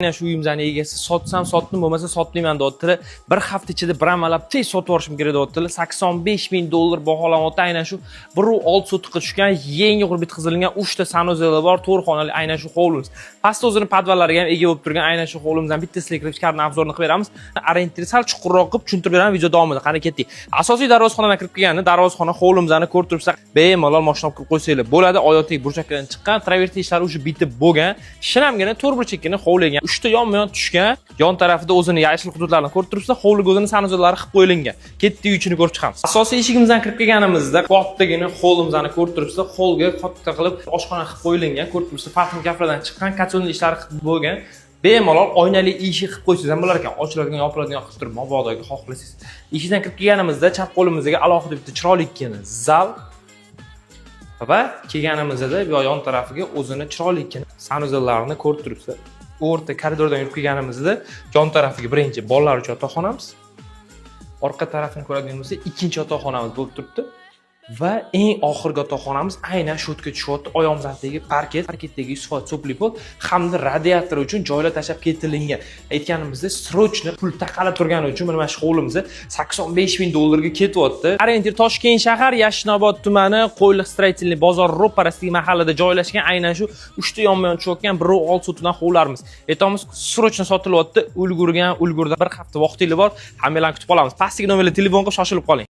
Aynan shu uyimizni egasi "Sotsam sotdim, bo'lmasa sotmayman", deyaptilar. Bir hafta ichida bir amalab tez sotib yuborishim kerak, deyaptilar. 85 ming dollar baholanyapti. Aynan shu 1,6 sotiqqa tushgan, yangi qurib bitkazilgan, uchta санузел i bor, to'rt xonali aynan shu hovlimiz. Pastda o'zini podvallariga ham ega bo'lib turgan aynan shu hovlimizdan bittasiga kirib, ichkarini обзор ni qilib beramiz. Ориентир sal chuqurroq qilib tushuntirib beraman video davomida. Qani, ketdik. Asosiy darvozaxonadan kirib kelganda, darvozaxona hovlimizni ko'rib turibsizlar. Bemalol mashina olib kirib qo'ysanglar bo'ladi. Oyatdagi burchakdan chiqqan, travertin ishlari уже bitib bo'lgan. Shinamgina to'rt burchakkina hovli ekan. Uchta yonma-yon tushgan, yon tarafida o'zini yashil hududlarini ko'rib turibsizlar. Hovliga o'zini санузел lari qilib qo'yilgan. Ketdik, uy ichini ko'rib chiqamiz. Asosiy eshigimizdan kirib kelganimizda kattagina hovlimizni ko'rib turibsizlar. Holga katta qilib oshxona qilib qo'yilgan. Ko'rib turibsizlar, farqli kaflardan chiqqan, котельный ishlari qilib bo'lgan. Bemalol oynali eshik qilib qo'ysangiz ham bo'lar ekan. Ochiladigan, yopiladigan qilib turib, mabodoga xohlasangiz. Eshikdan kirib kelganimizda chap qo'limizga alohida bitta chiroylikkina zal va kelganimizda bu yon tarafiga o'zini chiroylikkina санузел larini ko'rib turibsizlar. O'rta koridordan yurib kelganimizda yon tarafiga birinchi bolalar uchun yotoqxonamiz. Orqa tarafini ko'radigan bo'lsak, ikkinchi yotoqxonamiz bo'lib turibdi. Va eng oxirgi yotoqxonamiz aynan shu yerga tushyapti. Oyog'imizdan tagi parket, parketdagi 100% тёплый pol hamda radiator uchun joylar tashlab ketilingan. Aytganimizda, срочно pul taqalib turgani uchun mana shu hovlimiz 85 ming dollarga ketyapti. Ориентир: Toshkent shahar, Yashnobod tumani, Qo'yliq строительный bozor ro'parasidagi mahallada joylashgan aynan shu uchta yonma-yon tushayotgan 1,6 sotidan hovlarimiz. Aytamiz, срочно sotilyapti. Ulgurgan ulgurdi. Bir hafta vaqtingiz bor. Hammanglarni kutib qolamiz. Pastdagi nomerga telefon qilib shoshilib qoling.